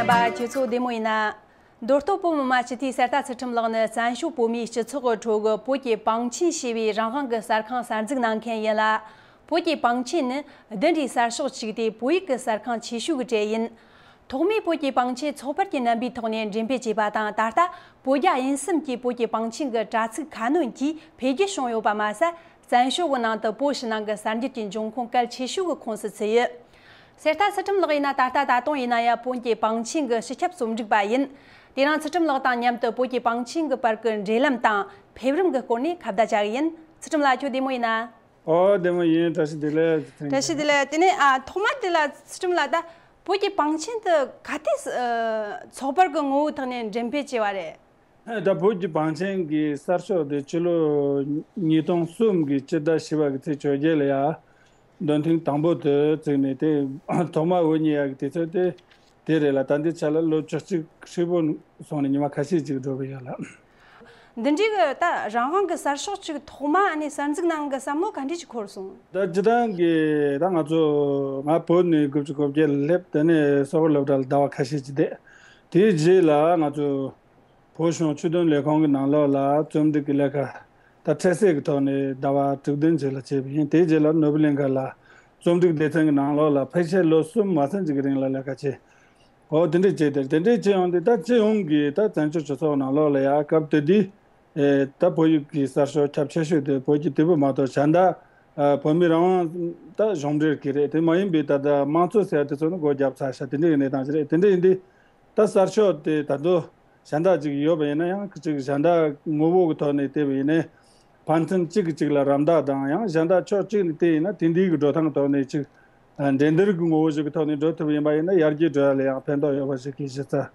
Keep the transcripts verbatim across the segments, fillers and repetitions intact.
པ། ཁྱེད་ཚོ་བདེ་མོ་ཡིན་ན། མདོ་སྟོད་བོད་མི་མང་སྤྱི་འཐུས་གསེར་རྟ་ཚུལ་ཁྲིམས་ལགས་ནི་བཙན་བྱོལ་བོད་མིའི་སྤྱི་ཚོགས་ཀྱི་ཁྲོད་ཀྱི་བོད་ཀྱི་པང་ཆེན་ཞེས་པའི་རང་དབང་གི་གསར་ཁང་གསར་འཛུགས་གནང་མཁན་ཡིན་ལ། བོད་ཀྱི་པང་ཆེན་ནི་བདུན་རེའི་གསར་ཤོག་ཅིག་སྟེ་བོད་ཡིག་གི་གསར་ཁང་ཆེ་ཤོས་ཀྱི་གྲས་ཡིན། ཐོག་མའི་བོད་ཀྱི་པང་ཆེན་ཚོགས་པར་གྱི་རྣམ་པའི་ཐོག་ནས་འགྲེམས་སྤེལ་བྱས་པ་དང་། ད་ལྟ་བོད་རྒྱ་དབྱིན་གསུམ་གྱི་བོད་ཀྱི་པང་ཆེན་གྱི་དྲ་ཚིགས་ཁ་སྣོན་གྱིས་འཕེལ་རྒྱས་བྱུང་ཡོད་པ་མ་ཟད། བཙན་བྱོལ་གྱི་ནང་དུ་བོད་ཕྱི་ནང་གི་གསར་འགྱུར་གྱི་འབྱུང་ཁུངས་གལ་ཆེ་ཤོས་ཀྱི་ཁོངས་སུ་ཚུད་ཡོད། གསེར་རྟ་ཚུལ་ཁྲིམས་ལགས་ཡིན་ན། ད་ལྟ་ད་དུང་ཡིན་ན་ཡང་བོད་ཀྱི་པང་ཆེན་གྱི་སྤྱི་ཁྱབ་རྩོམ་སྒྲིག་པ་ཡིན། དེ་རིང་ཚུལ་ཁྲིམས་ལགས་དང་མཉམ་དུ་བོད་ཀྱི་པང་ཆེན་གྱི་བར་གྱི་འབྲེལ་ལམ་དང་འཕེལ་རིམ་གྱི་སྐོར་ནས་ཁ་བརྡ་བྱ་གི་ཡིན། ཚུལ་ཁྲིམས་ལགས། ཁྱོད་བདེ་མོ་ཡིན་ན། ཨོ། བདེ་མོ་ཡིན། བཀྲ་ཤིས་བདེ་ལེགས། བཀྲ་ཤིས་བདེ་ལེགས། དེ་ནས་ཨ་ཐོག་མ་དེ་ལ་ཚུལ་ཁྲིམས་ལགས། ད་བོད་ཀྱི་པང་ཆེན་དེ་ག་དུས་ཨ་ཚོགས་པར་གྱི་ངོ་བོའི་ཐོག་ནས་འགྲེམས་སྤེལ་བྱས་པ་རེད། ད་བོད་ཀྱི་པང་ཆེན་གྱི་གསར་ཤོག་དེ་ཕྱི་ལོ་ཉིས་སྟོང་གསུམ་གྱི་སྤྱི་ཟླ་བཞི་པ་གི་ཚེས་བཅོ་བརྒྱད་ལ་ཡ། འདོན་ཐེངས་དང་པོ་དེ་བཙུགས་ནས། དེ་ཐོག་མ་འོས་རྙེད་ཡག་གི་དུས་ཚོད་དེ་དེ་རེད་ལ། ད་འདི་ཆ་ལ་ལོ་བཅུ་གཅིག་ཧྲིལ་པོ་སོང་ནས་ཉི་མ་ཁ་ཤས་ཅིག་འགྲོ་གི་ཡོད་ལ། འདི་འདྲའི་གི་ད་རང་དབང་གི་གསར་ཤོག་ཅིག་ཐོག་མ་ཨ་ནི་གསར་འཛུགས་གནང་གི་བསམ་བློ་ག་འདྲས་ཅིག་འཁོར་སོང་། ད་སྤྱིར་བཏང་གི་ད་ང་ཚོ་ང་བོད་ནས་དགུ་བཅུ་གོ་བརྒྱད་ལ་སླེབས། དེ་ནས་སོག་པོ་སློབ་གྲྭ་ལ་ཟླ་བ་ཁ་ཤས་ཅིག་བསྡད། དེའི་རྗེས་ལ་ང་ཚོ་བོད་གཞུང་ཆོས་དོན་ལས་ཁུངས་ཀྱི་ནང་ལོགས་ལ་རྩོམ་སྒྲིག་གི་ལས་ཀ་ད་འཕྲལ་སེལ་གྱི་ཐོག་ནས་ཟླ་བ་དྲུག་བདུན་ཅིག་ལ་བྱས་པ་ཡིན། དེའི་རྗེས་ལ་ནོར་བུ་གླིང་ག་ལ་རྩོམ་སྒྲིག་སྡེ་ཚན་གྱི་ནང་ལོགས་ལ་ཕལ་ཆེར་ལོ་གསུམ་མ་ཟིན་ཅིག་གི་རིང་ལ་ལས་ཀ་བྱས། འོ། དེ་འདྲས་བྱས་ཏེ། དེ་འདྲས་བྱས་ཡོང་དུས་ད་སྤྱི་ཡོངས་ཀྱི་ད་བཙན་བྱོལ་སྤྱི་ཚོགས་ནང་ལོགས་ལ་ཡ་སྐབས་དེ་དུས་ཨེ་ད་བོད་ཡིག་གི་གསར་ཤོག་ཁྱབ་ཆེ་ཤོས་དེ་བོད་ཀྱི་དེ་བོད་མ་གཏོགས་གཞན་དག་ཨ་བོད་མི་རང་དབང་ད་གཞུང་འབྲེལ་གྱི་རེད། དེ་མ་ཡིན་པའི་ད་ལྟ་དམངས་གཙོ་ཟེར་ཡ་དེ་ཚོ་ནི་སྒོ་བརྒྱབ་ཚར་ཤག་དེ་འདྲས་ཀྱི་གནས་སྟངས་ཅིག་རེད། དེ་འདྲས་ཡིན་དུས་ད་གསར་ཤོག་དེ་ད་དུང་གཞན་དག་ཅིག་ཡོད་པ་ཡིན་ན་ཡང་ཅིག་གཞན་དག་ངོ་བོ་གི་ཐོག་ནས་བལྟས་པ་ཡིན་ནའི། ཕན་ཚུན་གཅིག་གིས་གཅིག་ལ་རམ་འདེགས་དང་། ཡང་གཞན་དག་ཕྱོགས་གཅིག་ནས་བལྟས་ཡིན་ན་དེ་འདྲའི་གི་འགྲོ་སྟངས་ཐོག་ནས་ཅིག་འགྲན་བསྡུར་གི་ངོ་བོ་ཞིག་གི་ཐོག་ནས་འགྲོ་ཐུབ་པ་ཡིན་པ་ཡིན་ན། ཡར་རྒྱས་འགྲོ་ཡ་ལ་ཡང་ཕན་ཐོགས་ཡོད་པ་ཞིག་གི་གཞི་རྩ་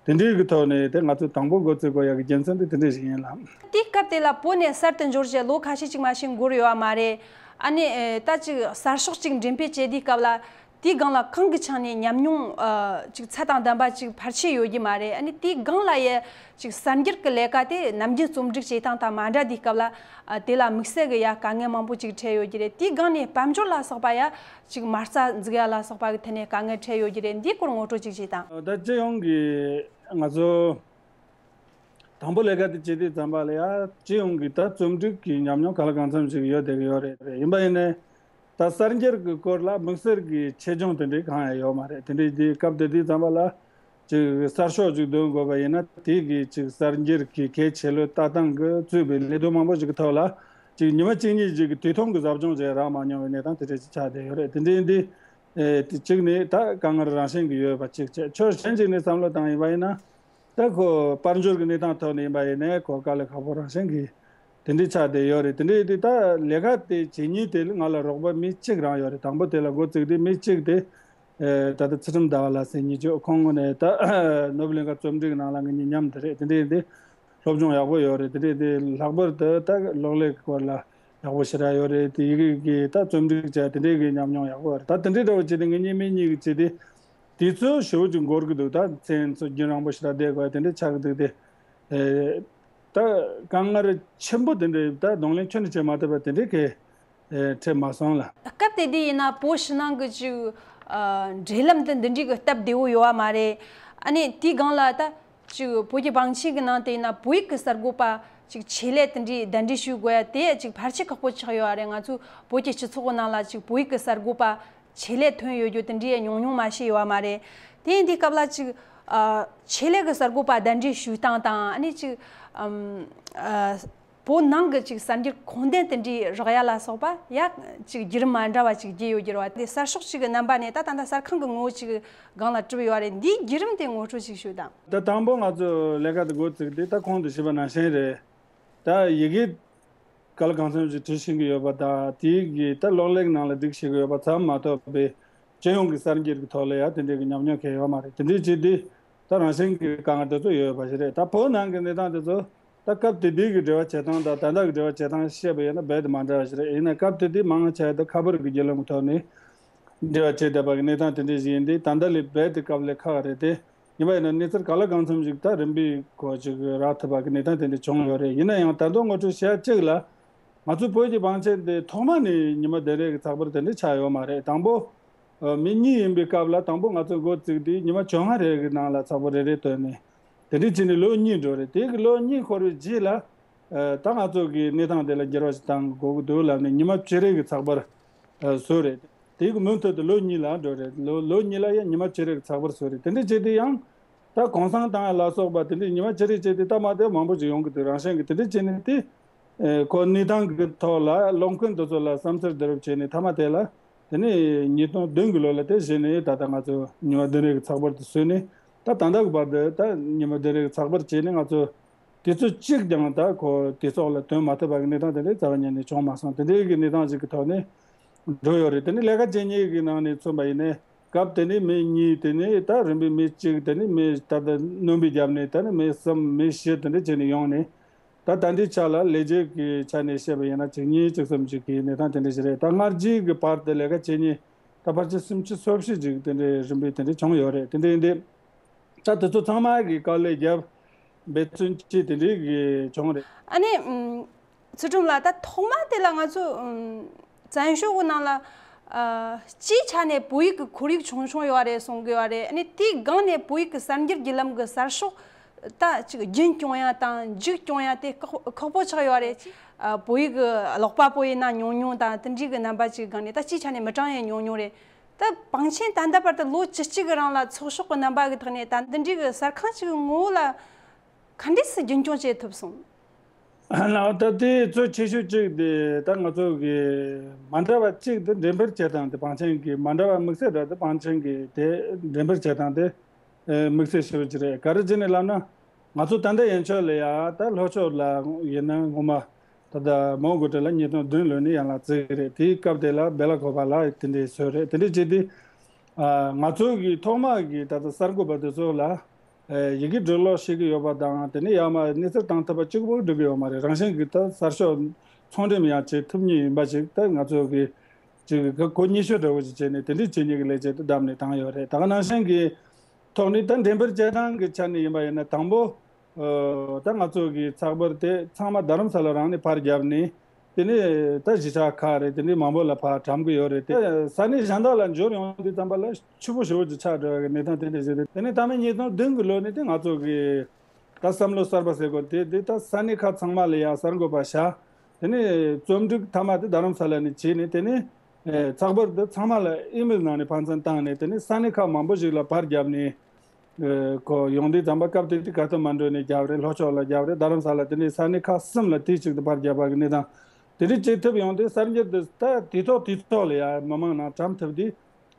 དེ་འདྲའི་གི་ཐོག་ནས་དེ་ང་ཚོས་དང་པོ་འགོ་བཙུགས་དགོས་ཡ་གི་རྒྱུ་མཚན་དེ་དེ་འདྲ་ཞིག་ཡིན་ལ། དེའི་སྐབས་དེ་ལ་བོད་ནས་གསར་དུ་འབྱོར་རྗེས་ལོ་ཁ་ཤས་ཅིག་མ་ཞིག་འགོར་ཡོད་པ་མ་རེད། ཨ་ནི་ཨེ་ད་ཅིག་གསར་ཤོག་ཅིག་འགྲེམས་སྤེལ་བྱེད་དུས་སྐབས་ལ། དེའི་སྒང་ལ་གང་གི་ཆ་ནས་ཉམས་མྱོང་ཨ་ཅིག་ཚད་དང་ལྡན་པ་ཅིག་ཕལ་ཆེར་ཡོད་ཀྱི་མ་རེད། ཨ་ནི་དེའི་སྒང་ལ་ཡ་ཅིག་གསར་འགྱུར་གྱི་ལས་ཀ་དེ་ནམ་རྒྱུན་རྩོམ་སྒྲིག་བྱེད་སྟངས་དང་མ་འདྲ་དུས་སྐབས་ལ། ཨ་དེ་ལ་དམིགས་བསལ་གྱི་ཡ་དཀའ་ངལ་མང་པོ་ཅིག་འཕྲད་ཡོད་ཀྱི་རེད། དེའི་སྒང་ནས་དཔལ་འབྱོར་ལ་སོགས་པ་ཡ་ཅིག་མ་རྩ་འཛུགས་ཡ་ལ་སོགས་པ་གི་ཐད་ནས་དཀའ་ངལ་འཕྲད་ཡོད་ཀྱི་རེད། འདིའི་སྐོར་ངོ་སྤྲོད་ཅིག་བྱེད་དང་། ད་སྤྱི་ཡོངས་ཀྱི་ང་ཚོ་དང་པོ་ལས་ཀ་དེ་བྱེད་དུས་ཙམ་པ་ལ་ཡ་སྤྱི་ཡོངས་ཀྱི་ད་རྩོམ་སྒྲིག་གི་ཉམས་མྱོང་གང་ལ་གང་འཚམ་ཞིག་ཡོད་བསྡད་ཀྱི་ཡོད་རེད། ཡིན་པ་ཡིན་ནའི། ད་གསར་འགྱུར་གྱི་སྐོར་ལ་དམིགས་བསལ་གྱི་ཆེད་སྦྱོང་དེ་འདྲའི་གང་ཡང་ཡོད་མ་རེད། དེ་འདྲའི་དུས་སྐབས་དེ་དུས་ཙམ་པ་ལ་ཅིག་གསར་ཤོག་ཅིག་འདོན་དགོས་པ་ཡིན་ན། དེ་གི་ཅིག་གསར་འགྱུར་གྱི་གལ་ཆེ་ལོས་ལྟ་སྟངས་ཀྱིས་གཙོས་པའི་ལས་དོན་མང་པོ་ཞིག་གི་ཐོག་ལ་ཅིག་ཉི་མ་གཅིག་གཉིས་ཅིག་གི་དུས་ཐུང་གི་ཟབ་སྦྱོང་བྱས་རག་མ་མྱོང་བའི་གནས་སྟངས་དེ་འདྲ་ཅིག་ཆགས་བསྡད་ཡོད་རེད། དེ་འདྲའི་འདི་ཨེ་དེ་གཅིག་ནས་ད་དཀའ་ངལ་རང་བཞིན་གྱི་ཡོད་པ་གཅིག་བྱས། ཕྱོགས་གཞན་ཅིག་ནས་བསམ་བློ་བཏང་ཡིན་པ་ཡིན་ན། ད་ཁོ་དཔལ་འབྱོར་གྱི་གནས་སྟངས་ཐོག་ནས་ཡིན་པ་ཡིན་ནའི་ཁོ་དཀའ་ལས་ཁག་པོ་རང་བཞིན་གྱིས་དེ་འདྲའི་ཆགས་བསྡད་ཡོད་རེད། དེ་འདྲའི་དུས་ད་ལས་ཀ་དེ་བྱེད་མྱོང་དེ་ལ་ང་ལ་རོགས་པ་མི་གཅིག་རང་ཡོད་རེད། དང་པོ་དེ་ལ་འགོ་བཙུགས་དུས་མི་གཅིག་དེ་ཨེ་ད་ལྟ་ཚུལ་ཁྲིམས་ཟླ་བ་ལགས་ཟེར་མཁན་ཅིག་ཡོད། ཁོང་ངོས་ནས་ད་ནོར་བུ་གླིང་ག་རྩོམ་སྒྲིག་ནང་ལ་ངེད་གཉིས་མཉམ་དུ་རེད། དེ་འདྲའི་དེ་སློབ་སྦྱོང་ཡག་པོ་ཡོད་རེད། དེ་འདྲའི་དེ་ལྷག་པར་དུ་ད་གློག་ཀླད་ཀྱི་སྐོར་ལ་ཡག་པོ་ཞེ་དྲག་ཡོད་རེད། དེ་ཡི་གེ་གི་ད་རྩོམ་སྒྲིག་བྱས་དེ་འདྲའི་གི་ཉམས་མྱོང་ཡག་པོ་ཡོད་རེད། ད་དེ་འདྲའི་འདྲ་བོ་བྱས་ཏེ་ངེད་གཉིས་མི་གཉིས་ཀྱི་བྱས་ཏེ། དུས་ཚོད་ཞེ་པོ་ཅིག་འགོར་གི་འདུག་ད་མཚན་ཚོ་རྒྱུན་རིང་པོ་ཞིག་ལ་བསྡད་དགོས་དེ་འདྲ་ཆགས་ཀྱི་འདུག་སྟེ། ཨེ་ད་དཀའ་ངལ་ཆེན་པོ་དེ་འདྲ་ད་གདོང་ལེན་ཁྱོན་ནས་བྱེད་མ་ཐུབ་པ་དེ་འདྲ་གི་ཨེ་འཕྲད་མ་སོང་ལ། སྐབས་དེ་དུས་ཡིན་ན་བོད་ཕྱི་ནང་གི་ཅིག་ཨ་འབྲེལ་ལམ་དེ་འདི་འདྲའི་གི་སྟབས་བདེ་བོ་ཡོད་པ་མ་རེད། ཨ་ནི་དེའི་སྒང་ལ་ད་ཅིག་བོད་ཀྱི་པང་ཆེན་གི་ནང་དེ་ཡིན་ན་བོད་ཡིག་གི་གསར་འགོད་པ་ཅིག་ཆེད་ལས་དེ་འདྲའི་གདན་འདྲེན་ཞུ་དགོས་ཡ་དེ་ཅིག་ཕལ་ཆེར་ཁག་པོ་ཆགས་ཡོད་པ་རེད། ང་ཚོའི་བོད་ཀྱི་སྤྱི་ཚོགས་གི་ནང་ལ་ཅིག་བོད་ཡིག་གི་གསར་འགོད་པ་ཆེད་ལས་ཐོན་ཡོད་རྒྱུ་དེ་འདྲའི་ཉུང་ཉུང་མ་ཞིག་ཡོད་པ་མ་རེད། དེ་ཡིན་དུས་སྐབས་ལ་ཅིག་ཨ་ཆེད་ལས་ཀྱི་གསར་འགོད་པ་གདན་འདྲེན་ཞུ་སྟངས་དང་། ཨ་ནི་ཅིག་ཨམ་ཨ་བོད་ནང་གི་ཅིག་གསར་འགྱུར་ཁུངས་ལྡན་དེ་འདྲའི་རག་ཡ་ལ་སོགས་པ་ཡ་ཅིག་བརྒྱུད་རིམ་མ་འདྲ་བ་ཅིག་བརྒྱུད་ཡོད་རྒྱུ་རེད་བ། དེ་གསར་ཤོག་ཅིག་གི་རྣམ་པ་ནས་ད་ད་ལྟ་གསར་ཁང་གི་ངོ་བོ་ཅིག་སྒང་ལ་གྲུབ་ཡོད་པ་རེད། འདིའི་བརྒྱུད་རིམ་དེ་ངོ་སྤྲོད་ཅིག་ཞུ་དང་། ད་དང་པོ་ང་ཚོ་ལས་ཀ་དེ་འགོ་བཙུགས་དུས་ད་གོང་དུ་ཞུས་པ་ནང་བཞིན་རེད། ད་ཡི་གེ་ག་ལ་གང་འཚམ་ཞིག་འབྲི་ཤེས་ཀྱི་ཡོད་པ་དང་། དེའི་གི་ད་གློག་ཀླད་ནང་ལ་སྒྲིག་ཤེས་ཀྱི་ཡོད་པ་ཙམ་མ་གཏོགས་པའི་སྤྱི་ཡོངས་ཀྱི་གསར་འགྱུར་གྱི་ཐོག་ལ་ཡ་དེ་འདྲའི་གི་ཉམས་མྱོང་གང་ཡོད་མ་རེད། དེ་འདྲའི་བྱེད་དུས་ད་རང་བཞིན་གྱི་དཀའ་ངལ་དེ་ཚོ་ཡོད་པ་ཞིག་རེད། ད་བོད་ནང་གི་གནས་སྟངས་དེ་ཚོ་ད་སྐབས་དེ་དུས་ཀྱི་འབྲེལ་བ་བྱེད་སྟངས་དང་ད་ལྟ་གི་འབྲེལ་བ་བྱེད་སྟངས་བཤད་པ་ཡིན་ན་རྦད་དེ་མ་འདྲ་བ་ཞིག་རེད། ཡིན་ན་སྐབས་དེ་དུས་མང་ཆེ་བ་ད་ཁ་པར་གྱི་བརྒྱུད་ལམ་གྱི་ཐོག་ནས་འབྲེལ་བ་བྱེད་བསྡད་པ་གི་གནས་སྟངས་དེ་འདྲ་ཞིག་ཡིན་དུས། ད་ལྟ་ལས་རྦད་དེ་སྐབས་ལས་ཁག་རེད་དེ། ཡིན་པ་ཡིན་ན་གནས་ཚུལ་ག་ལ་གང་འཚམ་ཞིག་ད་རིམ་པས་གོ་ཅིག་རག་ཐུབ་པ་གི་གནས་སྟངས་དེ་འདྲ་བྱུང་ཡོད་རེད། ཡིན་ན་ཡང་ད་དུང་ངོ་སྤྲོད་བྱེད་ཡ་གཅིག་ལ། ང་ཚོ་བོད་ཀྱི་པང་ཆེན་དེ་ཐོག་མ་ནས་ཉི་མ་གདན་རབས་ཀྱི་ཚགས་པར་དེ་འདྲ་ཆགས་ཡོད་མ་རེད། དང་པོ་ ཨ། མི་གཉིས་ཡིན་པའི་སྐབས་ལ། དང་པོ་ང་ཚོ་འགོ་བཙུགས་དུས་ཉི་མ་བཅོ་ལྔ་རེ་གི་ནང་ལ་ཚགས་པར་རེ་རེ་བཏོན་ནས། དེ་འདྲ་བྱས་ནས་ལོ་གཉིས་འགྲོ་རེད། དེ་གི་ལོ་གཉིས་འཁོར་བའི་རྗེས་ལ། ཨ། ད་ང་ཚོ་གི་གནས་སྟངས་དེ་ལ་འགྱུར་བ་ཞིག་བཏང་དགོས་ཀྱི་འདུག་ལབ་ནས་ཉི་མ་བཅུ་རེ་གི་ཚགས་པར། ཨ། བཟོས་རེད། དེ་གི་མུ་མཐུད་དུ་ལོ་གཉིས་ལ་འགྲོ་རེད། ལོ་ལོ་གཉིས་ལ་ཡང་ཉི་མ་བཅུ་རེ་གི་ཚགས་པར་བཟོས་རེད། དེ་འདྲ་བྱས་དུས་ཡང་ད་གུང་སེང་བཏང་ཡ་ལ་སོགས་པ་དེ་འདྲའི་ཉི་མ་བཅུ་རེ་བྱས་དུས་ད་མ་དེ་མང་པོ་ཞིག་ཡོང་གི་འདུག་རང་བཞིན་གྱི། དེ་འདྲ་བྱས་ནས་དེ། ཨེ། ཁོ་གནས་སྟངས་ཀྱི་ཐོག་ལ་སློབ་མཁན་དེ་ཚོ་ལ་བསམ་ཚུལ་བསྡུ་རུབ་བྱས་ནས། མཐའ་མ་དེ་ལ་དེ་ནས་ཉིས་སྟོང་བདུན་གྱི་ལོ་ལ་དེ་གཞི་ནས་ད་ལྟ་ང་ཚོ་ཉི་མ་བདུན་རེ་གི་ཚགས་པར་དེ་བཟོས་ནས། ད་ད་ལྟ་གི་བར་དུ་ད་ཉི་མ་བདུན་རེ་གི་ཚགས་པར་བྱས་ནས། ང་ཚོ་དུས་ཚོད་གཅིག་ཀྱང་ད་ཁོ་དུས་ཚོགས་ལ་བཏོན་མ་ཐུབ་པ་གི་གནས་སྟངས་དེ་འདྲ་རྩ་བ་ཉིད་ནས་བྱུང་མ་སོང་། དེ་འདྲའི་གི་གནས་སྟངས་ཅིག་གི་ཐོག་ནས་འགྲོ་ཡོད་རེད། དེ་ནས་ལས་ཀ་བྱེད་མཁན་གྱི་ནང་ནས་མཚོན་པ་ཡིན་ནའི། སྐབས་དེ་ནས་མི་གཉིས། དེ་ནས་ད་རིམ་པས་མི་གཅིག། དེ་ནས་མི་ད་ལྟ་སྣོན་པའི་རྒྱབ་ནས་ད་ནི་མི་གསུམ་མི་བཞི་དེ་འདྲ་བྱས་ནས་ཡོང་ནས། ད་ད་ལྟའི་ཆ་ལ་ལས་བྱེད་ཀྱི་ཆ་ནས་བཤད་པ་ཡིན་ན། བཅུ་གཉིས་བཅུ་གསུམ་ཅིག་གི་གནས་སྟངས་དེ་འདྲ་ཞིག་རེད། ད་སྔ་རྗེས་ཀྱི་བར་དུ་ལས་ཀ་བྱེད་མཁན་ད་ཕལ་ཆེར་སུམ་ཅུ་སོ་བཞི་ཅིག་དེ་འདྲའི་རིམ་པས་དེ་འདྲ་བྱུང་ཡོད་རེད། དེ་འདྲ་ཡིན་དུས་ད་དེ་ཚོ་ཚང་མ་གི་དཀའ་ལས་བརྒྱབ། འབད་བརྩོན་བྱས་དེ་འདྲའི་གི་བྱུང་རེད། ཨ་ནི། ཨམ། ཚུལ་ཁྲིམས་ལགས། ད་ཐོག་མ་དེ་ལ་ང་ཚོ། ཨམ། བཙན་བྱོལ་གྱི་ནང་ལ། ཨ། སྤྱིའི་ཆ་ནས་བོད་ཡིག་གི་ཁོར་ཡུག་ཆུང་ཆུང་ཡོད་རེད་གསུང་གི་ཡོད་རེད། ཨ་ནི་དེའི་སྒང་ནས་བོད་ཡིག་གི་གསར་འགྱུར་བརྒྱུད་ལམ་གྱི་གསར་ཤོག་ད་ཅིག་རྒྱུན་སྐྱོང་ཡ་དང་མཇུག་སྐྱོང་ཡ་དེ་ཁག་ཁག་པོ་ཆགས་ཡོད་རེད། ཨ། བོད་ཡིག་གི་ཀློག་པ་པོ་ཡིན་ན་ཉུང་ཉུང་དང་། དེ་འདྲའི་གི་རྣམ་པ་ཅིག་སྒང་ནས་ད་སྤྱིའི་ཆ་ནས་མི་གྲངས་ཡང་ཉུང་ཉུང་རེད། ད་པང་ཆེན་ད་ལྟ་བར་དུ་ལོ་བཅུ་གཅིག་གི་རིང་ལ་ཚོགས་ཤོག་གི་རྣམ་པ་གི་ཐོག་ནས་ད་འདི་འདྲའི་གི་གསར་ཁང་ཅིག་གི་ངོ་བོ་ལ་ག་འདྲས་སེ་རྒྱུན་སྐྱོང་བྱེད་ཐུབ་སོང་། ལགས། ད་དེ་གཙོ་ཆེ་ཤོས་གཅིག་དེ་ད་ང་ཚོ་གི་མ་འདྲ་བ་གཅིག་དེ་འགྲེམས་སྤེལ་བྱེད་སྟངས་དེ། པང་ཆེན་གྱི་མ་འདྲ་བ་དམིགས་བསལ་ར་དེ་པང་ཆེན་གྱི་དེ་འགྲེམས་སྤེལ་བྱེད་སྟངས་དེ། ཨེ། དམིགས་བསལ་ཞེ་པོ་ཅིག་རེད། ག་རེ་བྱས་ནས་ལབ་ན། ང་ཚོ་ད་ལྟ་ཡན་ཆོད་ལ་ཡ་ད་ལྷོ་ཕྱོགས་ལ་ཡིན་ན་ངོ་མ། ད་ལྟ་མའོ་གོ་ཀྲི་ལ་ཉིས་སྟོང་བདུན་ལོ་ནས་ཡན་ལག་བཙུགས་རེད། དེའི་སྐབས་དེ་ལ་སྦེ་ལ་ཀོ་པ་ལ་དེ་འདྲས་བཟོས་རེད། དེ་འདྲས་བྱས་དུས། ཨ། ང་ཚོ་གི་ཐོག་མ་གི་ད་ལྟ་གསར་འགོད་པ་དེ་ཚོ་ལ། ཨེ། ཡི་གེ་འབྲི་ཀློག་ཤེས་ཀྱི་ཡོད་པ་དང་། དེ་ནས་ཡར་མར་གནས་ཚུལ་བཏང་ཐུབ་པ་གཅིག་པོ་འགྲིག་གི་ཡོད་མ་རེད། རང་བཞིན་གྱི་ད་གསར་ཤོག་ཚོང་འགྲེམས་ཡང་བྱེད་ཐུབ་མཁན་ཡིན་པ་ཞིག་ད་ང་ཚོ་གི་ཅིག་གོ་སྙིང་ཤོས་འདྲ་བོ་ཞིག་བྱས་ནས་དེ་འདྲས་བྱེད་མཁན་གྱི་ལས་བྱེད་དེ་བདམས་ནས་བཏང་ཡོད་རེད། ད་ག་ནང་བཞིན་གྱི་ཐོག་ནས་ད་འགྲེམས་སྤེལ་བྱེད་སྟངས་ཀྱི་ཆ་ནས་ཡིན་པ་ཡིན་ན། དང་པོ། ཨ། ད་ང་ཚོ་གི་ཚགས་པར་དེ་ཚང་མ་རྡ་རམ་ས་ལ་རང་ནས་ཕར་བརྒྱབ་ནས། དེ་ནས་ད་གཞིས་ཆགས་ཁག་རེད། དེ་འདྲའི་མང་པོ་ལ་ཕར་གྲམ་གྱི་ཡོད་རེད། དེ་ས་གནས་གཞན་དག་ལ་འབྱོར་ཡོང་དུས་ཙམ་པ་ལ་ཕྱུག་པོ་ཞེ་པོ་ཅིག་ཆགས་འགྲོ་བའི་གནས་སྟངས་དེ་འདྲ་ཞིག་རེད། དེ་ནས་ད་མི་ཉིས་སྟོང་བདུན་གྱི་ལོ་ནས་དེ་ང་ཚོ་གི་ད་བསམ་བློ་གསར་པ་ཟེར་དགོས་དེ། དེ་ད་ས་གནས་ཁག་ཚང་མ་ལ་ཡ་གསར་འགོད་པ་བཞག་དེ་ནས་རྩོམ་སྒྲིག་མཐའ་མ་དེ་རྡ་རམ་ས་ལ་ནས་བྱས་ནས། དེ་ནས། ཨེ། ཚགས་པར་དེ་ཚང་མ་ལ་ཨི་མེལ་ནང་ནས་ཕར་ཚུར་བཏང་ནས། དེ་ནས་ས་གནས་ཁག་མང་པོ་ཞིག་ལ་ཕར་བརྒྱབ་ནས། ཨེ། ཁོ་ཡོང་དུས་ཙམ་པ་སྐབས་དེ་དུས་ཀ་ཐ་མན་ཌུ་ནས་བརྒྱབ་རེད། ལྷོ་ཕྱོགས་ལ་བརྒྱབ་རེད། རྡ་རམ་ས་ལ། དེ་ནས་ས་གནས་ཁག་གསུམ་ལ་དུས་གཅིག་ཏུ་ཕར་བརྒྱབ་པ་གི་གནས་སྟངས་དེ་འདྲ་བྱེད་ཐུབ་ཡོང་དུས། གསར་འགྱུར་དེ་ད་དུས་ཐོག་དུས་ཐོག་ལ་ཡ་མི་མང་ནང་གྲམ་ཐུབ་དུས།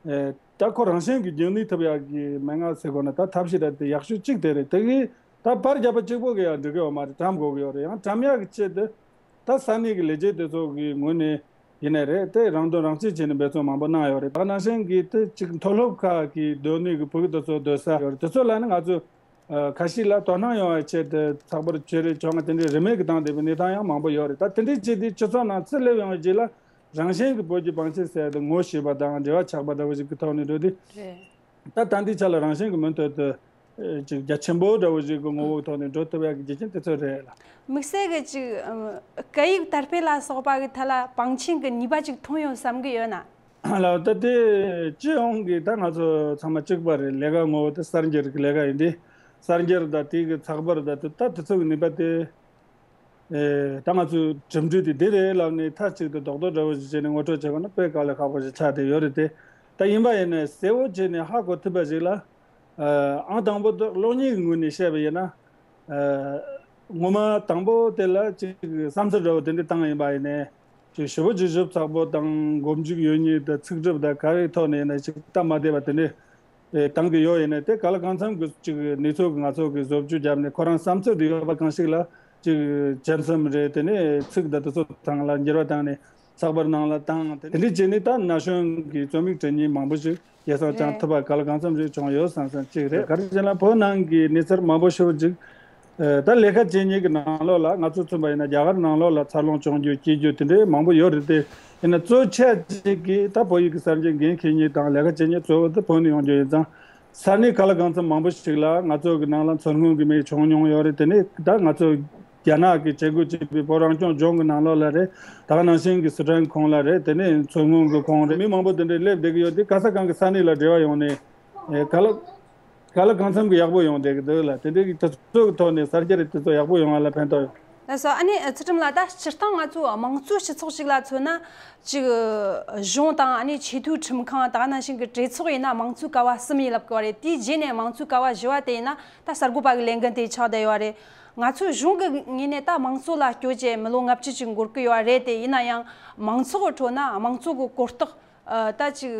ཨེ། ད་ཁོ་རང་བཞིན་གྱིས་རྒྱུན་གནས་ཐུབ་ཡག་གི་མན་ངག་ཟེར་དགོས་ན། ད་ཐབས་ཤེས་ར་དེ་ཡག་ཤོས་གཅིག་དེ་རེད། དེ་གིས་ད་ཕར་བརྒྱབ་པ་གཅིག་པོ་གིས་ཡང་འགྲིག་གི་ཡོད་མ་རེད། གྲམ་དགོས་ཀྱི་ཡོད་རེད། ཡང་གྲམ་ཡག་གི་ཆེད་དུ་ད་ས་གནས་ཀྱི་ལས་བྱེད་དེ་ཚོ་གི་ངོས་ནས་ཡིན་ནའི་རེད། དེ་རང་དོན་རང་གཅེས་བྱས་ནས་འབད་བརྩོན་མང་པོ་གནང་ཡོད་རེད། ད་ནང་བཞིན་གྱི་དེ་གཅིག་མཐོ་སློབ་ཁག་གི་སྡོད་གནས་ཀྱི་བོད་ཀྱི་དེ་ཚོ་སྡོད་ས་ཡོད་རེད། དེ་ཚོ་ལ་ནི་ང་ཚོས། ཨ། ཁ་ཤས་ལ་དོ་སྣང་ཡོང་བའི་ཆེད་དུ་ཚགས་པར་བཅོ་ལྔ་དེ་འདྲའི་རིན་མེད་ཀྱི་བཏང་བསྡད་པའི་གནས་སྟངས་ཡང་མང་པོ་ཡོད་རེད། ད་དེ་འདྲའི་ཆེད་དུ་སྤྱི་ཚོགས་ནང་ཚུར་སླེབས་ཡོང་བའི་རྗེས་ལ། རང་བཞིན་གྱི་བོད་ཀྱི་པང་ཆེན་ཟེར་དེ་ངོ་ཤེས་པ་དང་འབྲེལ་བ་ཆགས་པ་འདྲ་བོ་ཞིག་གི་ཐོག་ནས་འགྲོ་དུས། རེད། ད་ད་ལྟའི་ཆ་ལ་རང་བཞིན་གྱི་མུ་མཐུད་དུ། ཨེ། ཅིག་རྒྱ་ཆེན་པོ་འདྲ་བོ་ཞིག་གི་ངོ་བོའི་ཐོག་ནས་འགྲོ་ཐུབ་ཡག་གི་རྒྱུ་རྐྱེན་དེ་ཚོ་རེད་ལ། དམིགས་བསལ་གྱི་ཅིག་ཨམ། སྐད་ཡིག་དར་སྤེལ་ལ་སོགས་པ་གི་ཐད་ལ་པང་ཆེན་གྱི་ནུས་པ་ཅིག་ཐོན་ཡོང་བསམ་གྱི་ཡོད་ན། ལགས། ད་དེ་སྤྱི་ཡོངས་ཀྱི་ད་ང་ཚོ་ཚང་མ་གཅིག་པ་རེད། ལས་ཀ་ངོ་བོ་དེ་གསར་འགྱུར་གྱི་ལས་ཀ་ཡིན་དུས། གསར་འགྱུར་དང་དེ་གི་ཚགས་པར་དང་དེ། ད་དེ་ཚོ་གི་ནུས་པ་དེ། ཨེ། ད་ང་ཚོའི་གྲུབ་འབྲས་དེ་འདི་རེད་ལབ་ནས་མཐའ་གཅིག་ཏུ་རྡོག་རྡོག་འདྲ་བོ་ཞིག་བྱས་ནས་ངོ་སྤྲོད་བྱེད་དགོས་ན་དཔེ་དཀའ་ལས་ཁག་པོ་ཞིག་ཆགས་བསྡད་ཡོད་རེད་དེ། ད་ཡིན་པ་ཡིན་ནའི་གསལ་བོ་བྱས་ནས་ཧ་གོ་ཐུབ་པ་ཞིག་ལ། ཨ། ཨང་དང་པོ་དེ་གློག་བརྙན་གྱི་ངོས་ནས་བཤད་པ་ཡིན་ན། ཨ། ངོ་མ་དང་པོ་དེ་ལ་ཅིག་བསམ་ཚུལ་འདྲ་བོ་དེ་འདྲ་བཏང་ཡིན་པ་ཡིན་ནའི། ཅིག་ཞེ་པོ་ཅིག་ཞིབ་ཚགས་པོ་དང་མགོ་མཇུག་ཡོད་མཁན་དང་ཚིག་གྲུབ་དང་ག་རེའི་ཐོག་ནས་ཡིན་ན་ཅིག་སྟབས་མ་བདེ་བ་དེ་འདྲ། ཨེ། བཏང་གི་ཡོད། ཡིན་ནའི་དེ་ག་ལ་གང་འཚམ་གྱི་ཅིག་གནས་ཚུལ་གྱི་ང་ཚོ་གིས་བཟོ་བཅོས་བརྒྱབ་ནས། ཁོ་རང་བསམ་ཚུལ་འདི་ཡོད་པ་གང་ཞིག་ལ་ཅིག་བཅད་མཚམས་རེད། དེ་ནས་ཚིག་དང་དེ་ཚོ་སྟེང་ལ་འགྱུར་བ་བཏང་ནས་ཚགས་པར་ནང་ལ་བཏང་། དེ་འདྲ་བྱས་ནས་ད་ན་གཞོན་གྱི་རྩོམ་ཡིག་འབྲི་མཁན་མང་པོ་ཞིག་སྐྱེད་སྲིང་བསྐྱངས་ཐུབ་པ་ག་ལ་གང་འཚམ་ཞིག་བྱུང་ཡོད་བསམ་བསམ་གཅིག་རེད། ག་རེ་བྱས་ན་བོད་ནང་གི་གནས་ཚུལ་མང་པོ་ཞེ་པོ་ཅིག་ཨ། ད་ལས་ཀ་བྱེད་མཁན་གྱི་ནང་ལོགས་ལ། ང་ཚོ་མཚོན་པ་ཡིན་ན་རྒྱ་གར་ནང་ལོགས་ལ་འཚར་ལོངས་བྱུང་རྒྱུ་སྐྱེ་རྒྱུ་དེ་འདྲའི་མང་པོ་ཡོད་རེད་དེ། ཡིན་ན་གཙོ་ཆེ་ཅིག་གིས་ད་བོད་ཡིག་གི་གསར་འགྱུར་འགན་འཁྱེར་མཁན་དང་ལས་ཀ་བྱེད་མཁན་གཙོ་བོ་དེ་བོད་ནས་ཡོང་རྒྱུ་ཡིན་ཙང་། ས་གནས་ག་ལ་གང་འཚམ་མང་པོ་ཞིག་ལ་ང་ཚོ་གི་ནང་ལ་མཚོ་སྔོན་གྱི་མི་བྱུང་མྱོང་ཡོད་རེད། དེ་ནས་ད་ང་ཚོ་ རྒྱ་ནག་གིས་བྱེད་སྒོ་བྱེད་པའི་བོད་རང་སྐྱོང་ལྗོངས་ཀྱི་ནང་ལོགས་ལ་རེད། ད་ག་ནང་བཞིན་གྱི་སི་ཁྲོན་ཁོངས་ལ་རེད། དེ་ནས་མཚོ་སྔོན་གྱི་ཁོངས་རེད། མི་མང་པོ་དེ་འདྲས་སླེབས་བསྡད་ཀྱི་ཡོད་དེ། ག་ས་གང་གི་ས་གནས་ལ་འབྲེལ་བ་ཡོང་ནས། ཨེ། ག་ལ་ག་ལ་གང་འཚམ་གྱི་ཡག་པོ་ཡོང་བསྡད་ཀྱི་འདུག་ལ། དེ་འདྲའི་གི་དུས་ཚོད་ཀྱི་ཐོག་ནས་གསར་བརྗེ་རེད། དུས་ཚོད་ཡག་པོ་ཡོང་བ་ལ་ཕན་ཐོགས་ཡོད། ལགས་སོ། ཨ་ནི་ཚུལ་ཁྲིམས་ལགས། ད་སྤྱིར་བཏང་ང་ཚོ་དམངས་གཙོའི་སྤྱི་ཚོགས་ཤིག་ལ་མཚོན་ན། ཅིག་གཞུང་དང་། ཨ་ནི་ཆེས་མཐོའི་ཁྲིམས་ཁང་། ད་ག་ནང་བཞིན་གྱི་གྲོས་ཚོགས་ཡིན་ན་དམངས་གཙོའི་ཀ་བ་གསུམ་ཡིན་ལབ་དགོས་པ་རེད། དེའི་རྗེས་ནས་དམངས་གཙོའི་ཀ་བ་བཞི་བ་དེ་ཡིན་ན་ད་གསར་འགོད་པ་གི་ལས་འགན་དེ་ཆགས་བསྡད་ཡོད་རེད། ང་ཚོའི་གཞུང་གི་ངོས་ནས་ད་དམངས་གཙོ་ལ་སྐྱོད་བྱས་མི་ལོ་ལྔ་བཅུ་ཅིག་འགོར་གི་ཡོད་རེད་དེ། ཡིན་ན་ཡང་མང་ཚོགས་ཀྱི་ཁྲོད་ན་དམངས་གཙོ་གི་གོ་རྟོགས་ཨ་ད་ཅིག་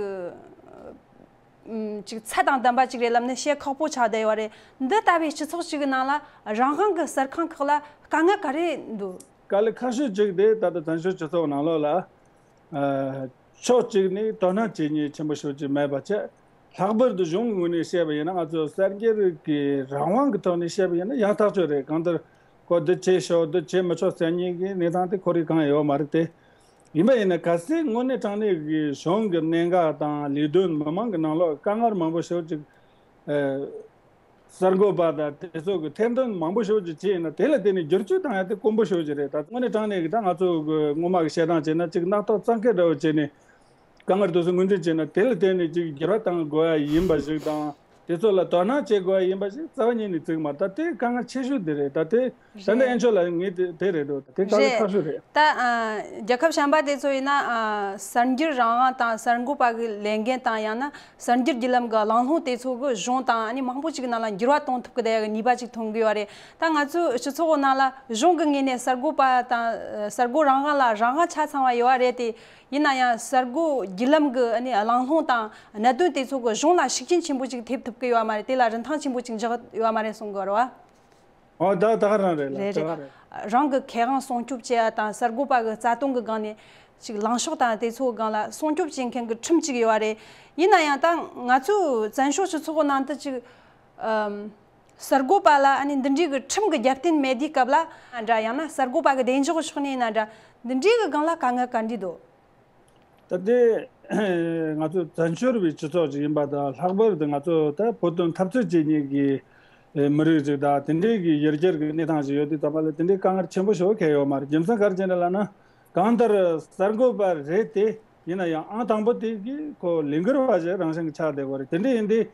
ཨམ་ཅིག་ཚད་དང་ལྡན་པ་ཅིག་རེད་ལབ་ནས་བཤད་ཁག་པོ་ཆགས་བསྡད་ཡོད་རེད། འདི་ལྟ་བུའི་སྤྱི་ཚོགས་ཅིག་གི་ནང་ལ་རང་དབང་གི་གསར་ཁང་ཁག་ལ་དཀའ་ངལ་ག་རེ་འདུག་དཀའ་ལས་ཁག་ཤོས་གཅིག་དེ་ད་ལྟ་བཙན་བྱོལ་སྤྱི་ཚོགས་ནང་ལོགས་ལ། ཨ། ཕྱོགས་གཅིག་ནས་དོ་སྣང་བྱེད་མཁན་ཆེན་པོ་ཤོས་ཅིག་མེད་པ་བྱས། ལྷག་པར་དུ་གཞུང་གི་ངོས་ནས་བཤད་པ་ཡིན་ན། ང་ཚོ་གསར་འགྱུར་གྱི་རང་དབང་གི་ཐོག་ནས་བཤད་པ་ཡིན་ན་ཡག་ཐག་ཆོད་རེད། གང་ལྟར་ཁོ་འདི་བྱེད་ཆོག་འདི་བྱེད་མི་ཆོག་ཟེར་མཁན་གྱི་གནས་སྟངས་དེ་ཁོ་རའི་གང་ཡང་ཡོད་མ་རེད་དེ། ཡིན་པ་ཡིན་ན་གལ་སྲིད་དངོས་གནས་དྲང་གནས་ཀྱི་གཞུང་གི་གནད་འགག་དང་ལས་དོན་མི་མང་གི་ནང་ལོགས་དཀའ་ངལ་མང་པོ་ཤོས་ཅིག་ཨ། གསར་འགོད་པ་དང་དེ་ཚོ་གི་ཐེར་འདོན་མང་པོ་ཤོས་ཅིག་བྱས་ཡིན་ན། དེ་ལ་བརྟེན་ནས་བསྒྱུར་བཅོས་བཏང་ཡ་དེ་དཀོན་པོ་ཤོས་ཅིག་རེད། ད་དངོས་གནས་དྲང་གནས་ཀྱི་ད་ང་ཚོ་གི་སྔོན་མ་གི་བཤད་སྟངས་བྱས་ན། ཅིག་རྣག་ཐོག་གཙང་ཁེལ་འདྲ་བོ་བྱས་ནས་དཀའ་ངལ་དེ་ཚོ་ངོས་འཛིན་བྱས་ན། དེ་ལ་བརྟེན་ནས་ཅིག་འགྱུར་བ་གཏང་དགོས་ཡ་ཡིན་པ་ཞིག་དང་། དེ་ཚོ་ལ་དོ་སྣང་བྱེད་དགོས་ཡ་ཡིན་པ་ཞིག་རྩ་བ་ཉིད་ནས་བརྩི་གི་མ་རེད། ད་དེ་དཀའ་ངལ་ཆེ་ཤོས་དེ་རེད། ད་དེ་ད་ལྟ་ཨེ་མཆོག་ལ་ངས་དེ་དེ་རེད་འགྲོ། དེ་དཀའ་ངལ་རེད། ཁག་ཤོས་རེད། ད་ཨ་རྒྱལ་ཁབ་གཞན་པ་དེ་ཚོ་ཡིན་ན། ཨ་གསར་འགྱུར་རང་དབང་དང་གསར་འགོད་པ་གི་ལས་འགན་དང་། ཡང་ན་གསར་འགྱུར་བརྒྱུད་ལམ་གྱི་གླེང་སློང་དེ་ཚོ་གི་གཞུང་དང་ཨ་ནི་མང་པོ་ཅིག་ནང་ལ་འགྱུར་བ་གཏོང་ཐུབ་ཀྱི་བསྡད་ཡག་གི་ནུས་པ་ཅིག་ཐོན་གི་ཡོད་རེད། ད་ང་ཚོའི་སྤྱི་ཚོགས་ནང་ལ་གཞུང་གི་ངོས་ནས་གསར་འགོད་པ་དང་གསར་འགོད་རང་དབང་ལ་རང་དབང་ཆ་ཚང་བ་ཡོད་པ་རེད་དེ། ཡིན་ན་ཡང་གསར་འགོད་བརྒྱུད་ལམ་གྱི་ཨ་ནི་གླེང་སློང་དང་གནད་དོན་དེ་ཚོ་གི་གཞུང་ལ་ཤུགས་རྐྱེན་ཆེན་པོ་ཅིག་ཐེབས་ཐུབ་ཀྱི་ཡོད་མ་རེད། དེ་ལ་རིན་ཐང་ཆེན་པོ་ཅིག་འཇོག་ཡོད་མ་རེད་གསུང་གི་ཡོད་རེད་བ། ཨོ། ད་ད་ག་རང་རེད་ལ། རེད་ད་རེད། ག་རེད། རང་གི་ཁེ་དབང་སྲུང་སྐྱོབ་བྱེད་ཡ་དང་། གསར་འགོད་པ་གི་རྩ་དོན་གི་སྒང་ནས་ཅིག་ལངས་ཕྱོགས་དང་དེ་ཚོ་གི་སྒང་ལ་སྲུང་སྐྱོབ་བྱེད་མཁན་གི་ཁྲིམས་ཅིག་ཡོད་རེད། ཡིན་ན་ཡང་ད་ང་ཚོའི་བཙན་བྱོལ་སྤྱི་ཚོགས་ནང་དུ་ཅིག་ཨམ་གསར་འགོད་པ་ལ་ཨ་ནི་འདི་འདྲའི་གི་ཁྲིམས་གི་རྒྱབ་རྟེན་མེད་དུས་སྐབས་ལ་འདྲ། ཡང་ན་གསར་འགོད་པ་གི་བདེ་འཇགས་ཕྱོགས་ནས་ཡིན་ན་འདྲ། འདི་འདྲའི་གི་སྒང་ལ་དཀའ་ངལ་ག་འདྲ་འདུག་ད་ལྟའི་ང་ཚོ་བཙན་བྱོལ་བའི་སྤྱི་ཚོགས་ཅིག་ཡིན་པ་དང་། ལྷག་པར་དུ་ང་ཚོ་ད་བོད་དོན་འཐབ་རྩོད་བྱེད་མཁན་གྱི་མི་རིགས་ཅིག་དང་། དེ་འདྲའི་གི་ཡུལ་གྱར་གྱི་གནས་སྟངས་ཤིག་ཡོད་དུས་ཙམ་པ་ལ། དེ་འདྲའི་དཀའ་ངལ་ཆེན་པོ་ཞིག་གང་ཡང་ཡོད་མ་རེད། རྒྱུ་མཚན་ག་རེ་བྱས་ནས་ལབ་ན། གང་ལྟར་གསར་འགོད་པ་རེད་དེ། ཡིན་ན་ཡང་ཨང་དང་པོ་དེ་གི་ཁོ་ལས་འགུལ་བ་ཞིག་རང་བཞིན་གྱི་ཆགས་བསྡད་ཡོད་རེད། དེ་འདྲ་ཡིན་དུས་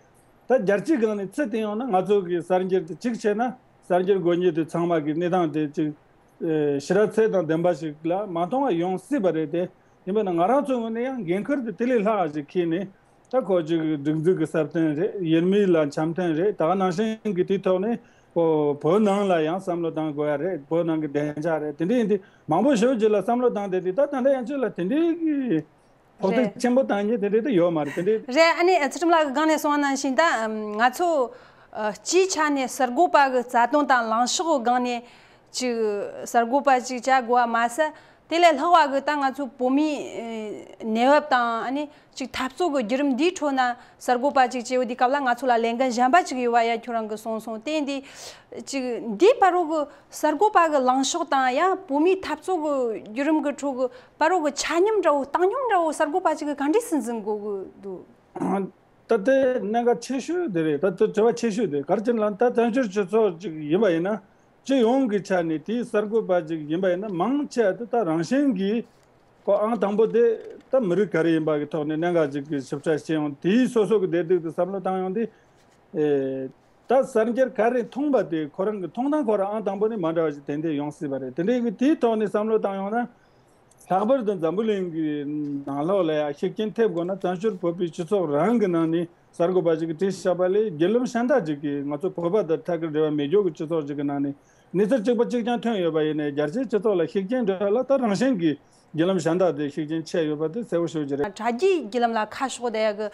ད་རྒྱལ་སྤྱིའི་སྒང་ནས་ཚུར་བལྟས་ཡོང་ན། ང་ཚོ་གི་གསར་འགྱུར་དེ་གཅིག་བྱས་ན། གསར་འགྱུར་འགོད་མཁན་དེ་ཚང་མ་གི་གནས་སྟངས་དེ་ཅིག་ཨེ་ཞེ་དྲག་ཚད་དང་ལྡན་པ་ཞིག་ལ་མ་མཐོང་བ་ཡོང་སྲིད་པ་རེད་དེ། ཡིན་པ་ན་ང་རང་ཚོའི་ངོས་ནས་ཡང་འགན་ཁུར་དེ་དེ་ལས་ལྷག་ཅིག་འཁྱེར་ནས། ད་ཁོ་ཅིག་སྒྲིག་འཛུགས་ཀྱི་སྲ་བརྟན་རེད། ཡུལ་མི་ལ་འཆམ་མཐུན་རེད། ད་ག་ནང་བཞིན་གྱི་དེའི་ཐོག་ནས་ཁོ་བོད་ནང་ལ་ཡང་བསམ་བློ་གཏང་དགོས་ཡ་རེད། བོད་ནང་གི་བདེ་འཇགས་རེད། དེ་འདྲ་ཡིན་དུས་མང་པོ་ཞིག་ཅིག་ལ་བསམ་བློ་བཏང་བསྡད་དུས། ད་ད་ལྟ་ཡང་ཅིག་ལ་དེ་འདྲའི་གི་ཕོག་ཐུག་རེད། ཆེན་པོ་བཏང་མཁན་དེ་འདྲ་དེ་ཡོད་མ་རེད། དེ་འདྲའི། རེད། ཨ་ནི་ཚུལ་ཁྲིམས་ལགས་ཀྱི་སྒང་ནས་གསུངས་པ་ནང་བཞིན། ད་ང་ཚོ་ཨ་སྤྱིའི་ཆ་ནས་གསར་འགོད་པ་གི་རྩ་དོན་དང་ལངས་ཕྱོགས་ཀྱི་སྒང་ནས་ཅིག་གསར་འགོད་པ་ཅིག་བྱ་དགོས་པ་མ་ཟད། དེ་ལས་ལྷག་པ་གི་ད་ང་ཚོ་བོད་མིའི་ཨེ་གནས་བབ་དང་། ཨ་ནི་ཅིག་འཐབ་རྩོད་ཀྱི་བརྒྱུད་རིམ་འདིའི་ཁྲོད་ན་གསར་འགོད་པ་ཅིག་བྱེད་ཡོད་དུས་སྐབས་ལ་ང་ཚོ་ལ་ལས་འགན་གཞན་པ་ཅིག་ཡོད་པ་ཡ་ཁྱོད་རང་གིས་གསུངས་སོང་། དེ་ཡིན་དུས་ཅིག་འདིའི་བར་རོ་གི་གསར་འགོད་པ་གི་ལངས་ཕྱོགས་དང་། ཡང་བོད་མིའི་འཐབ་རྩོད་ཀྱི་བརྒྱུད་རིམ་གྱི་ཁྲོད་ཀྱི་བར་རོ་གི་ཆ་སྙོམས་འདྲ་བོ། བཏང་སྙོམས་འདྲ་བོ་གསར་འགོད་པ་ཅིག་གིས་ག་འདྲས་སེ་འཛིན་དགོས་ཀྱི་འདུག་ད་ལྟའི་གནད་འགག་ཆེ་ཤོས་དེ་རེད། ད་ལྟ་དྲི་བ་ཆེ་ཤོས་དེ་ག་རེ་བྱས་ན་ལབ་ན། ད་བཙན་བྱོལ་སྤྱི་ཚོགས་ཅིག་ཡིན་པ་ཡིན་ན། སྤྱི་ཡོངས་ཀྱི་ཆ་ནས་དེའི་གསར་འགོད་པ་ཅིག་ཡིན་པ་ཡིན་ན། མང་ཆེ་བ་དེ་ད་རང་བཞིན་གྱིས་ཁོ་ཨང་དང་པོ་དེ་ད་མི་རིགས་ག་རེ་ཡིན་པ་གི་ཐོག་ནས་གནད་འགག་ཅིག་གི་ཞིབ་ཕྲ་བྱེད་ཡོང་། དེའི་སོ་སོ་གི་བདེ་སྡུག་དེ་བསམ་བློ་བཏང་ཡོང་དུས། ཨེ། ད་གསར་འགྱུར་ག་རེ་མཐོང་པ་དེ་ཁོ་རང་གི་མཐོང་སྟངས་ཁོ་རང་ཨང་དང་པོ་ནས་མ་འདྲ་བ་ཞིག་ཏན་ཏན་ཡོང་སྲིད་པ་རེད། དེ་འདྲའི་གི་དེའི་ཐོག་ནས་བསམ་བློ་བཏང་ཡོང་ན། ལྷག་པར་དུ་འཛམ་བུ་གླིང་གི་ནང་ལོགས་ལ་ཡང་ཤུགས་རྐྱེན་ཐེབས་དགོས་ན། བཙན་བྱོལ་བོད་པའི་སྤྱི་ཚོགས་རང་གི་ནང་ནས་གསར་འགོད་པ་ཞིག་གིས་བྲིས་བཞག་པ་ལས། བརྒྱུད་ལམ་གཞན་དག་ཅིག་གིས། ང་ཚོ་བོད་པ་དང་ཐད་ཀར་འབྲེལ་བ་མེད་རྒྱུ་གི་སྤྱི་ཚོགས་ཅིག་གི་ནང་ནས་གནས་ཚུལ་གཅིག་པ་གཅིག་རྐྱང་ཐོན་ཡོད་པ་ཡིན་ནའི། རྒྱལ་སྤྱིའི་སྤྱི་ཚོགས་ལ་ཤུགས་རྐྱེན་འགྲོ་ཡ་ལ་ད་རང་བཞིན་གྱིས་བརྒྱུད་ལམ་གཞན་དག་དེ་ཤུགས་རྐྱེན་ཆེ་ཡོད་པ་དེ་གསལ་པོ་ཤོད་ཀྱི་རེད། དྲ་རྒྱའི་བརྒྱུད་ལམ་ལ་ཁ་ཕྱོགས་བསྡད་ཡ་གི་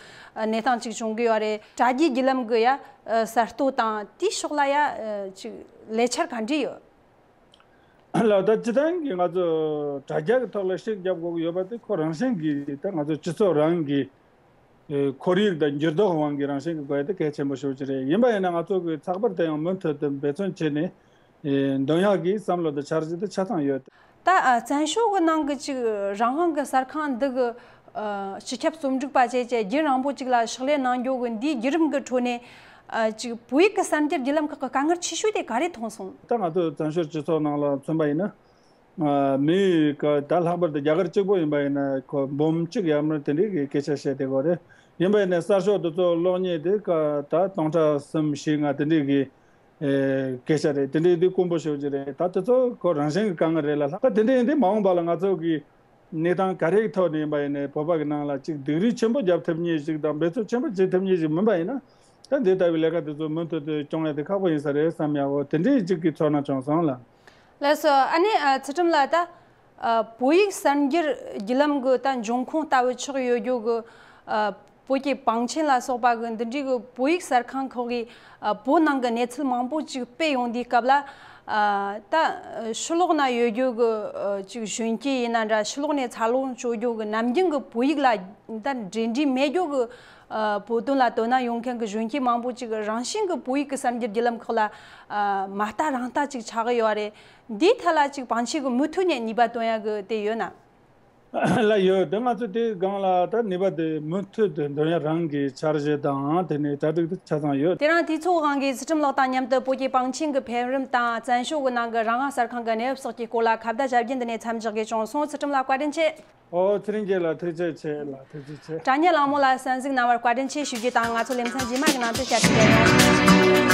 གནས་སྟངས་ཅིག་བྱུང་གི་ཡོད་རེད། དྲ་རྒྱའི་བརྒྱུད་ལམ་གི་ཡ་གསར་གཏོད་དང་དེའི་ཕྱོགས་ལ་ཡ་ཅིག་ལས་འཆར་ག་འདྲ་ཡོད། ལགས། ད་སྤྱིར་བཏང་གི་ང་ཚོ་དྲ་རྒྱ་གི་ཐོག་ལ་ཤུགས་རྒྱབ་དགོས་ཀྱི་ཡོད་པ་དེ་ཁོ་རང་བཞིན་གྱིས། ད་ང་ཚོ་སྤྱི་ཚོགས་རང་གི་ཨེ་ཁོར་ཡུག་དང་འགྱུར་ལྡོག་དབང་གིས་རང་བཞིན་གྱིས་དགོས་ཡ་དེ་གལ་ཆེན་པོ་ཤོས་ཅིག་རེད། ཡིན་པ་ཡིན་ན་ང་ཚོ་གིས་ཚགས་པར་དེ་ཡང་མུ་མཐུད་དུ་འབད་བརྩོན་བྱས་ནས། ཨེ་འདོན་ཡག་གི་བསམ་བློ་དང་འཆར་གཞི་དེ་ཆ་ཚང་ཡོད། ད་ཨ་བཙན་བྱོལ་གྱི་ནང་གི་ཅིག་རང་དབང་གི་གསར་ཁང་འདི་གི་ཨ་སྤྱི་ཁྱབ་རྩོམ་སྒྲིག་པ་བྱས་བྱས་རྒྱུན་རིང་པོ་ཅིག་ལ་ཕྱག་ལས་གནང་རྒྱུ་གི་འདིའི་བརྒྱུད་རིམ་གྱི་ཁྲོད་ནས། ཨ་ཅིག་བོད་ཡིག་གི་གསར་འགྱུར་བརྒྱུད་ལམ་ཁག་གི་དཀའ་ངལ་ཆེ་ཤོས་དེ་ག་རེ་མཐོང་སོང་། ད་ང་ཚོ་བཙན་བྱོལ་སྤྱི་ཚོགས་ནང་ལ་མཚོན་པ་ཡིན་ན། ཨ་མི་ག་ད་ལྷག་པར་དུ་རྒྱ་གར་གཅིག་པོ་ཡིན་པ་ཡིན་ན་ཁོ་འབུམ་གཅིག་ཡར་མར་དེ་འདྲའི་གི་སྐད་ཆ་བཤད་བསྡད་ཡོད་རེད། ཡིན་པ་ཡིན་ན་གསར་ཤོག་དེ་ཚོ་ཀློག་མཁན་དེ་ག་ད་སྟོང་ཕྲག་གསུམ་བཞི་ལྔ་དེ་འདྲའི་གི་ཨེ་སྐད་ཆ་རེད། དེ་འདྲའི་དེ་དཀོན་པོ་ཤོད་ཀྱི་རེད། ད་དེ་ཚོ་ཁོ་རང་བཞིན་གི་དཀའ་ངལ་རེད་ལ། ལྷག་པར་དེ་འདྲ་ཡིན་དུས་མ་འོངས་པ་ལ་ང་ཚོ་གི་གནས་སྟངས་ག་རེའི་ཐོག་ནས་ཡིན་པ་ཡིན་ནའི་བོད་པ་གི་ནང་ལ་ཅིག་སྡུག་རུས་ཆེན་པོ་རྒྱབ་ཐུབ་མཁན་ཞིག་དང་འབད་རྩོལ་ཆེན་པོ་བྱེད་ཐུབ་མཁན་ཞིག་མིན་པ་ཡིན་ན། ད་འདི་ལྟ་བུའི་ལས་ཀ་དེ་ཚོ་མུ་མཐུད་དུ་སྐྱོང་ཡ་དེ་ཁག་པོ་ཡིན་ས་རེད་བསམ་ཡག་གོ་དེ་འདྲའི་ཅིག་གི་ཚོར་སྣང་བྱུང་སོང་ལ། ལགས་སོ། ཨ་ནི་ཨ་ཚུལ་ཁྲིམས་ལགས། ད་ཨ་བོད་ཡིག་གསར་འགྱུར་བརྒྱུད་ལམ་གྱི་ད་འབྱུང་ཁུངས་ལྟ་བུ་ཆགས་ཡོད་རྒྱུ་གི་ཨ་བོད་ཀྱི་པང་ཆེན་ལ་སོགས་པ་གི་འདི་འདྲའི་གི་བོད་ཡིག་གསར་ཁང་ཁག་གིས་ཨ་བོད་ནང་གི་གནས་ཚུལ་མང་པོ་ཅིག་སྤེལ་ཡོང་དུས་སྐབས་ལ། ཨ་ད་ཕྱི་ལོགས་ན་ཡོད་རྒྱུ་གི་ཨ་ཅིག་གཞོན་སྐྱེས་ཡིན་ན་འདྲ། ཕྱི་ལོགས་ནས་འཚར་ལོངས་བྱུང་རྒྱུ་གི་ནམ་རྒྱུན་གི་བོད་ཡིག་ལ་ད་འབྲེལ་འདྲིས་མེད་རྒྱུ་གི་ཨ་བོད་དོན་ལ་དོ་སྣང་ཡོང་མཁན་གི་གཞོན་སྐྱེས་མང་པོ་ཅིག་རང་བཞིན་གི་བོད་ཡིག་གི་གསར་འགྱུར་བརྒྱུད་ལམ་ཁག་ལ་ཨ་མ་ལྟ་རང་ལྟ་ཅིག་ཆགས་གི་ཡོད་རེད། འདིའི་ཐད་ལ་ཅིག་པང་ཆེན་གི་མུ་མཐུད་ནས་ནུས་པ་བཏོན་ཡ་གི་དེ་ཡོད་ན། ལ་ཡོད། དེ་ང་ཚོ་དེའི་སྒང་ལ་ད་ནུས་པ་དེ་མུ་མཐུད་དུ་འདོན་ཡ་རང་གི་འཆར་གཞི་དང་དེ་ནས་གྲ་སྒྲིག་དེ་ཆ་ཚང་ཡོད། དེ་རིང་དུས་ཚོད་དབང་གིས་ཚུལ་ཁྲིམས་ལགས་དང་མཉམ་དུ་བོད་ཀྱི་པང་ཆེན་གྱི་འཕེལ་རིམ་དང་བཙན་བྱོལ་གྱི་ནང་གི་རང་དབང་གསར་ཁང་གི་གནས་བབ་སོགས་ཀྱི་སྐོར་ལ་ཁ་བརྡ་བྱ་རྒྱུ་འདི་ནས་མཚམས་འཇོག་དགོས་བྱུང་སོང་། ཚུལ་ཁྲིམས་ལགས་བཀའ་དྲིན་ཆེ། ཨོ་ཚེ་རིང་རྒྱལ་ལགས་ཐུགས་རྗེ་ཆེ་ལགས། ཐུགས་རྗེ་ཆེ། དྲ་བརྙན་གླེང་མོལ་ལ་གསན་གཟིགས་གནང་བར་བཀའ་དྲིན་ཆེ་ཞུ་རྒྱུ་དང་། ང་ཚོ་ལེ་ཚན་རྗེས་མ་གི་ནང་དུ་བཅར་ཐུབ་ཡོང་།